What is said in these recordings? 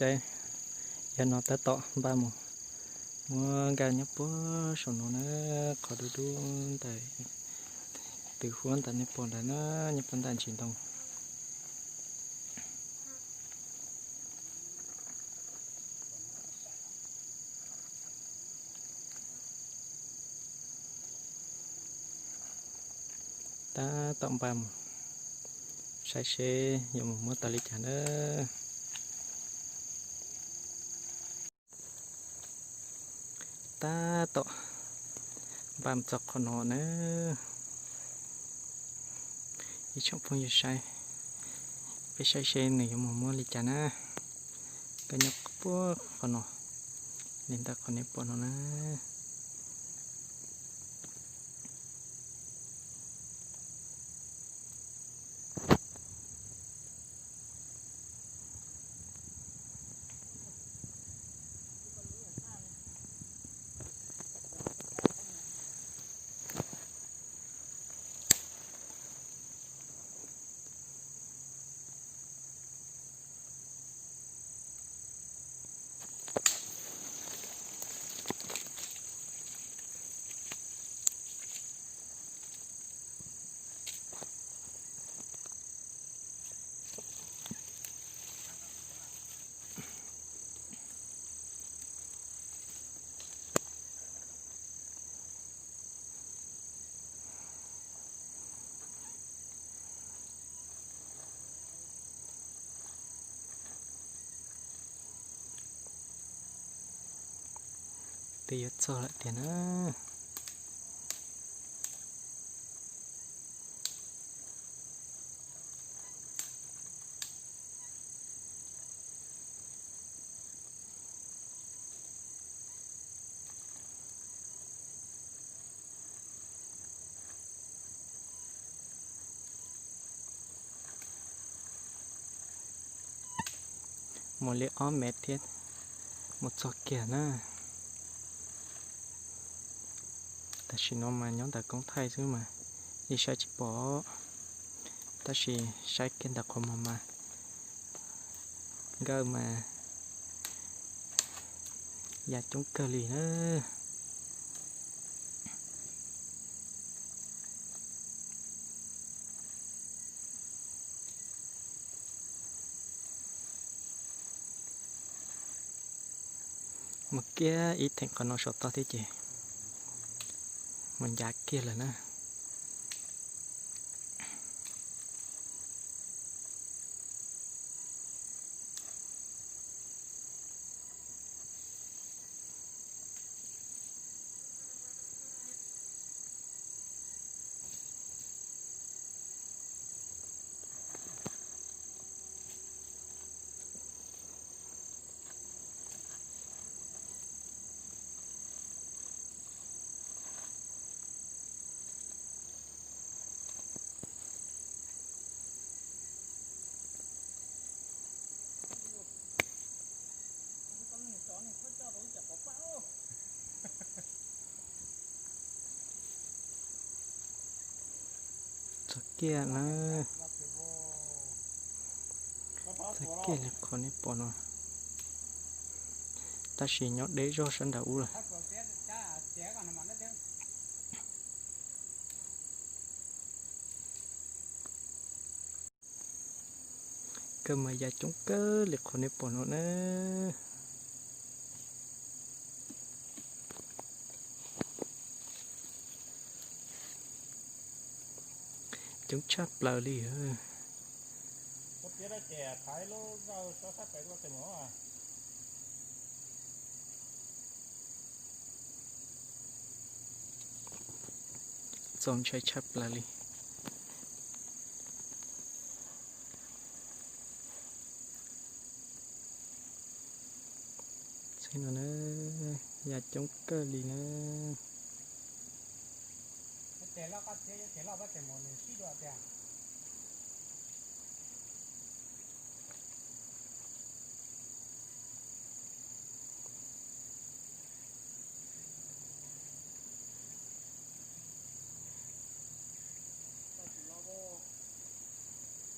Saib, yog no tab tom npaj mus muab nkag nyob puag saum no na, qhov dub dub ntawm tus huab ntawd nej pom ntawd na, nyob puag nram ntsis ntoo. Tab tom npaj mus saib seb yuav mus muab tau li cas na. Tab tom npaj mus txog qhov no na. Ib tsoom phooj ywg saib, peb saib seb nws yuav mus muab li cas na. Nkag nyob puag qhov no, li ntawm qhov nej pom no na. Twb yuav txog lawm tiag na. Mus li ob mev thiab mus txog kiag na. Tam sim no mas nyob ntawm koob thaij xwb mas yeej saib tsis pom, tab sis saib kiag ntawm qhov muag mas nkawj mas ya coob kawg li na. Mus kiag ib theem qhov no saum toj thiab ces mus ncav kiag lawm na. Txog kiag na, txog kiag li qhov nej pom no, tab sis nyob deb zog sab nram ub lawm. Kawg mas ya coob kawg li qhov nej pom no na. Coob tshaj plaws li. Txaus ntshai tshaj plaws li. Txij no na, ya coob kawg li na.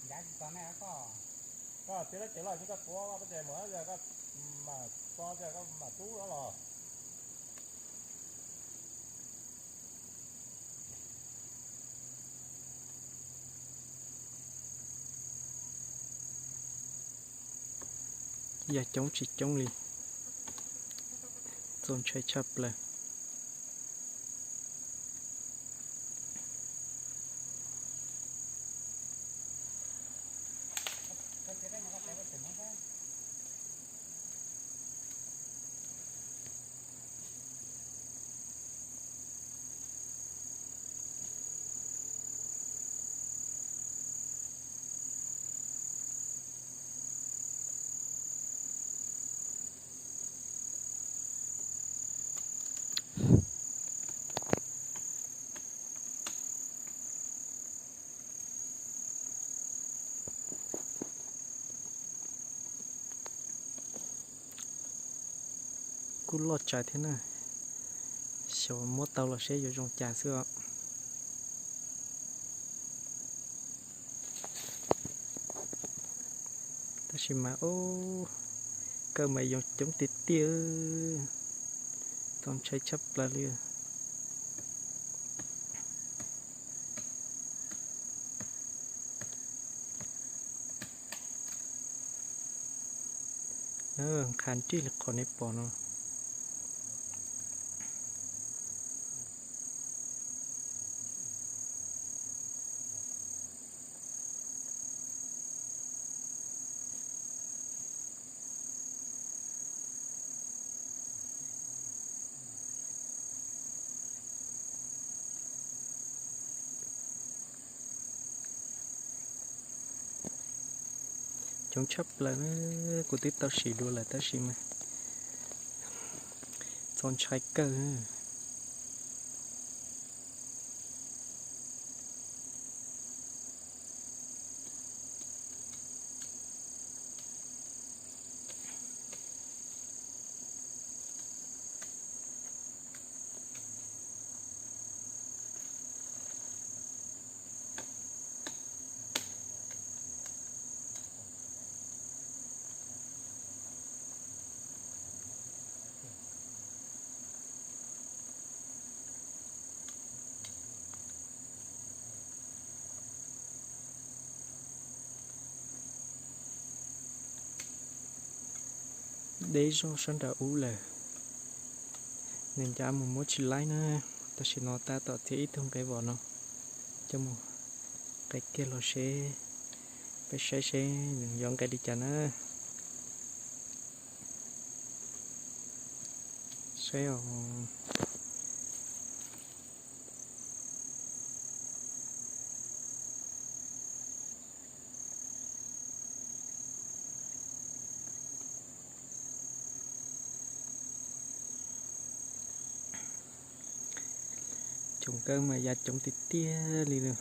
Ncav tsis txog ne koj. Koj txiav lawv cev los ces koj tuav koj pab ces mus, koj mam txo ces koj mam tub los. Yog coob tsis coob li, txaus ntshai tshaj plaws. Kuj loj tsawv thiab na, xyov muab tau los seb yuav zoo cas xwb os. Tab sis mas ub, kawj mas yoo coob tiag tiag, txaus ntshai tshaj plaws li. Nqha nrig li qhov nej pom no. Coob tshaj plaws na, kuv twb tau sim dua lawm tab sis mas txaus ntshai kawg. Deb zog sab nram ub lawm, nws ncav mus muab tsis laib na. Tam sim no tab tom txiav ib tug nqe vos no coj mus qe kiag los seb, peb saib seb nws yuav nqe li cas na. Saib os. Coob kawg mas ya coob tiag tiag li lawm.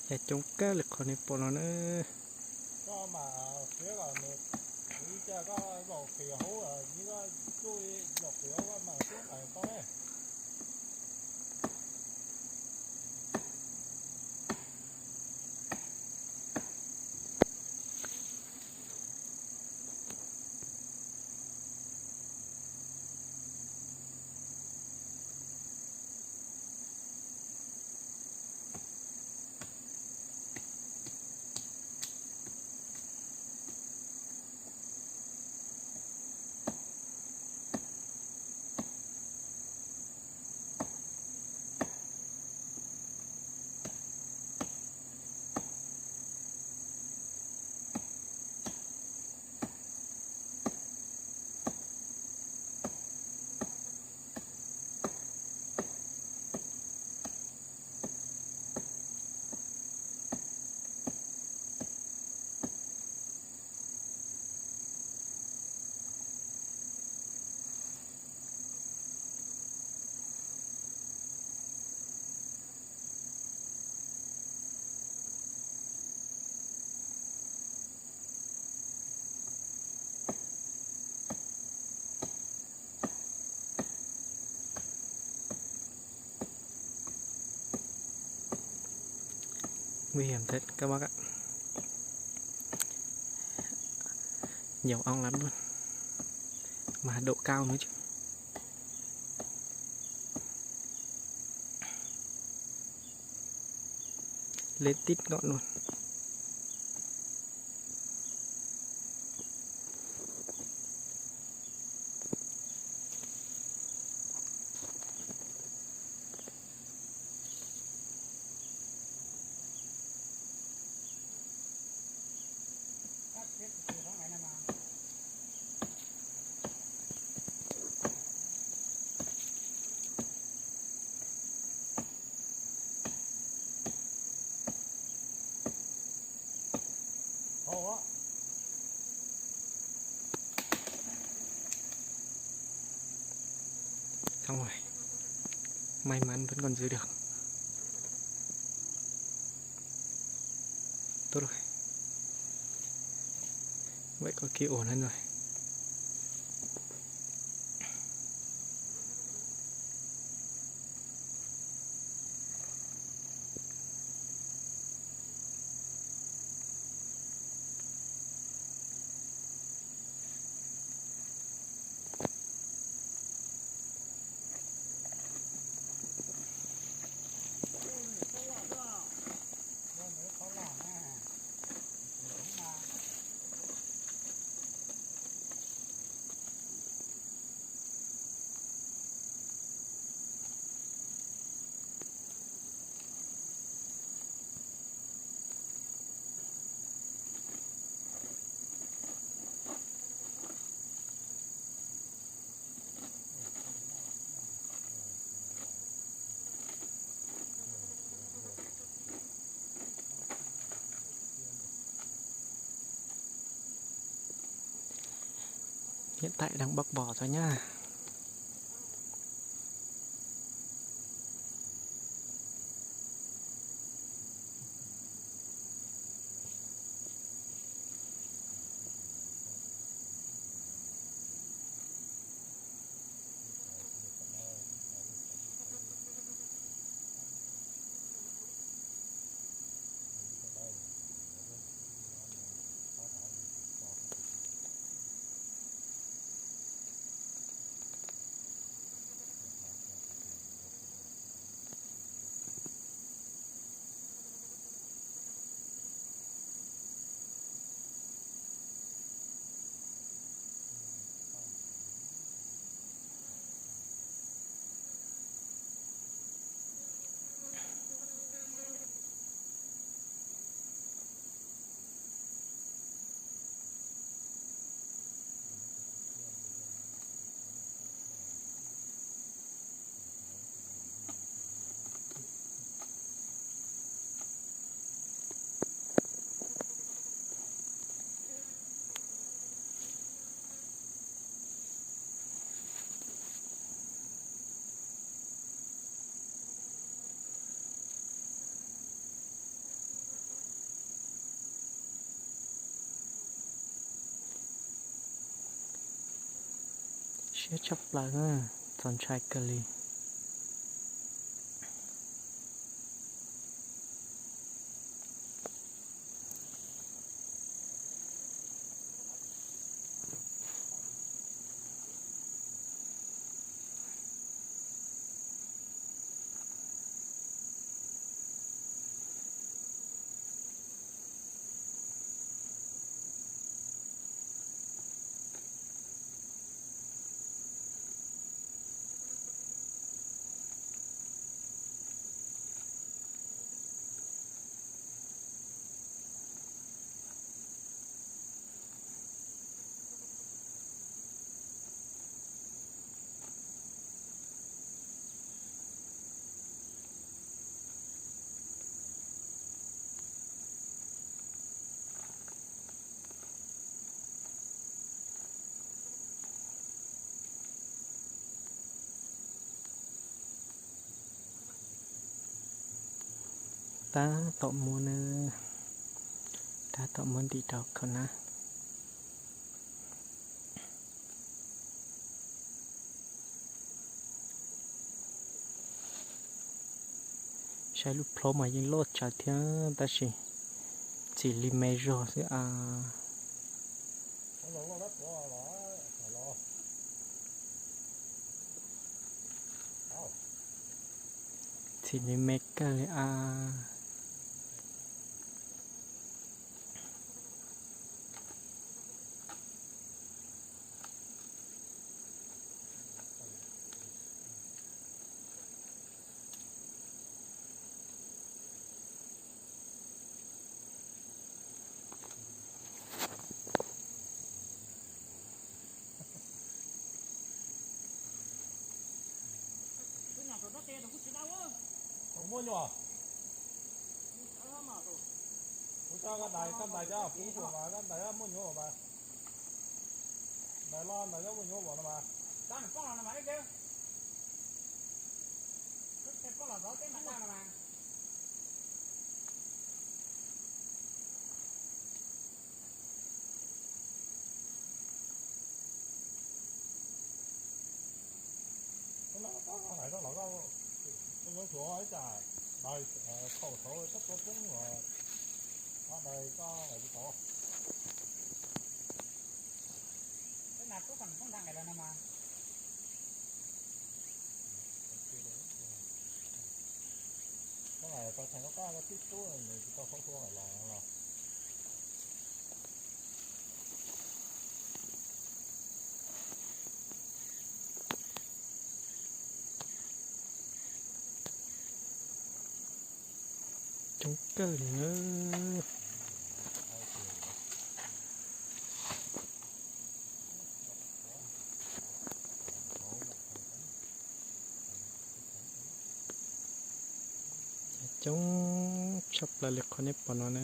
Yog coob kawg li qhov nej pom no na. Koj mam fiab kom nws, ib Koj zaum qis hauv, neb koj zaum qis hauv mas tub qais tau ne. Nguy hiểm thật các bác ạ. Nhiều ong lắm luôn. Mà độ cao nữa chứ. Lên tít ngọn luôn. Xong rồi. May mắn vẫn còn giữ được. Tốt rồi. Vậy có khi ổn hơn rồi. Hiện tại đang bóc vỏ thôi nhá. Siab tshaj plaws, txaus ntshai kawg li. Tab tom muab na, tab tom muab ntim rau khau na. Saib lub plhaub mas yeej loj tsawv thiab tab sis txim li me zog xwb a. Txim li me kawg li a. Muaj nyuam. Kuv coj koj daim, koj daim cov pub tus mas, koj daim muaj nyuam mas. Daim los daim cov muaj nyuam no mas. Koj nyob suav ib tsam daim khaum saud koj tua poob los, daim koj tau. Koj tau theem koj, koj twb tub nws tsis tau thaub tua los los. Coob kawg li na. Coob tshaj plaws li qhov nej pom no na.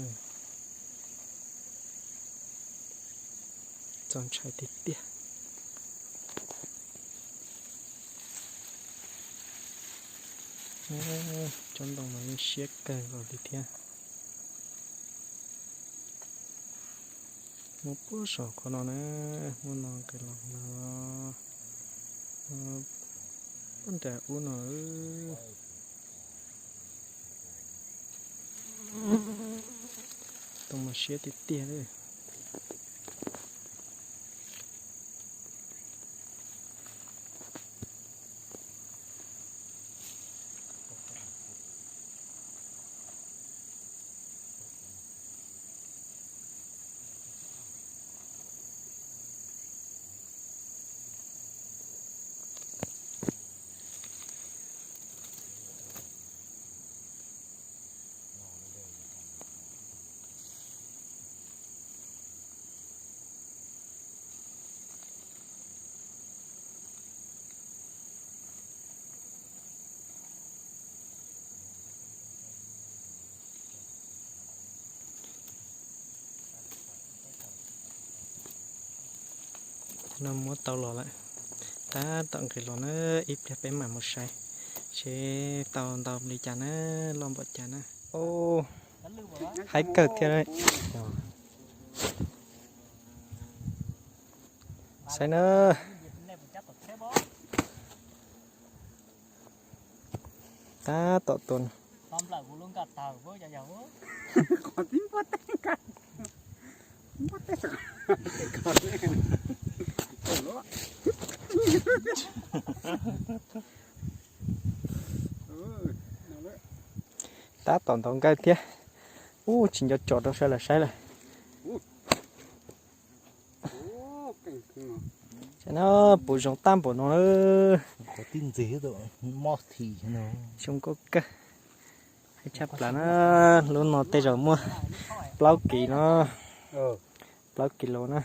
Txaus ntshai tiag tiag. Tsob ntoo mas yeej siab kawg nkaus li thiab. Muaj puag saum qhov no na, muaj no nqis los no, puag nram ub no. Ntoo mas siab tiag tiag li. No muab tau los lawm, tab tom nqis los na, ib pliag peb mam mus saib seb tau ntau li cas na, loj npaum cas na. Haib kawg thiab. Saib na. Tab tom tus no. Tab tom ntaus nqaij thiab. Ub, tsis nco tsom rau sawv daws saib lawm. Saib na, puv zoo tag npaum no lawm. Zoo nkauj kawg. Haib tshaj plaws na, lub no tej zaum muaj plaub kis no, plaub kis lus na.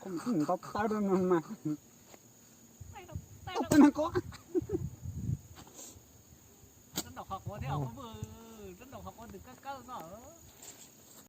Koj mus txij ntau tawb rau no mas. Tau tau na koj.